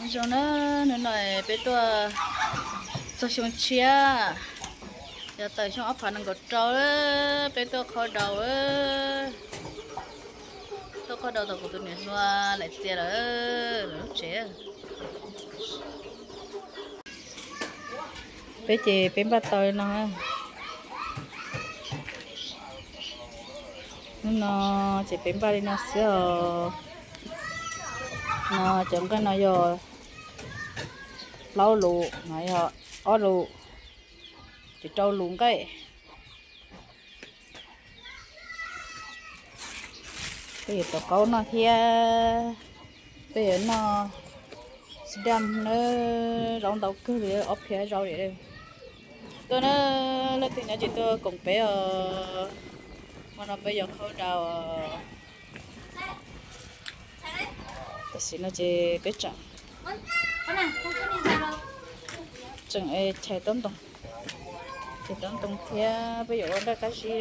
Zoo na, hnub no peb tuaj txog xyoo tshiab, yog tawm xyoo ob phav nees nkaum rau, peb tuaj qhau daus, tuaj qhau daus tom kuv tus niam hluas Laim Txias lawv lub tsev. Peb ces peb npaj tau li no. Hnub no ces peb npaj li no xwb os. No cov nqaij no yog plaub lus, no yog ob lus, ces rau lus nqaij. Peb yuav tus qaub noj thiab, peb yuav noj xi dam na, zaub ntau kawg li, ob phiab zaub li. Tuaj na, leej twg nyob ces tuaj koom peb os, hmo no peb yuav qhau daus. Tam sim no ces peb tseem, tseem chais taub ntoo, chais taub ntoo thiab peb yuav ua nraj qab zib.